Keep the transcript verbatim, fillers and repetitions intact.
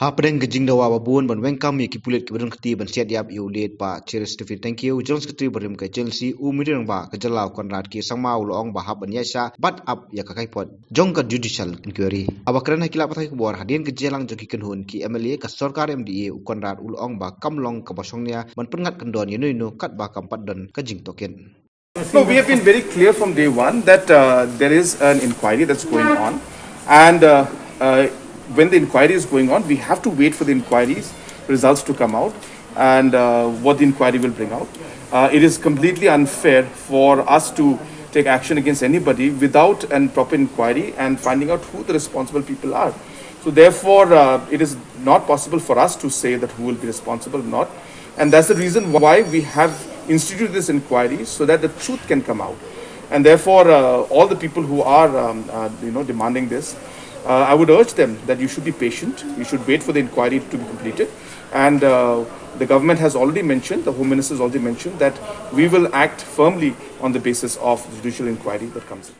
Hapdeng ka jingdawa ba bun ban weng kam ïa ki pulit kiba don kti ban siat ïap ïa u late Bah Cheristerfield Tyngki, u General Secretary barim ka H L C, u Myntri Rangbah ka jylla u Conrad K Sangma u la ong ba hap ban ïaishah bad ap ïa ka kaipot jong ka judicial inquiry. Haba kren ha ki lad pathai khubor hadien ka jingïalang jong ki kynhun ki M L A ka sorkar M D A, u Conrad u la ong ba kam long kaba shongnia ban pynngat kyndon ïano ïano katba kam pat don ka jingtohkit. No, we have been very clear from day one that uh, there is an inquiry that's going on, and uh, uh, when the inquiry is going on, we have to wait for the inquiry's results to come out and uh, what the inquiry will bring out. Uh, it is completely unfair for us to take action against anybody without a proper inquiry and finding out who the responsible people are. So therefore, uh, it is not possible for us to say that who will be responsible or not. And that's the reason why we have instituted this inquiry, so that the truth can come out. And therefore, uh, all the people who are, um, uh, you know, demanding this, uh, I would urge them that you should be patient. You should wait for the inquiry to be completed. And uh, the government has already mentioned, the Home Minister has already mentioned, that we will act firmly on the basis of the judicial inquiry that comes in.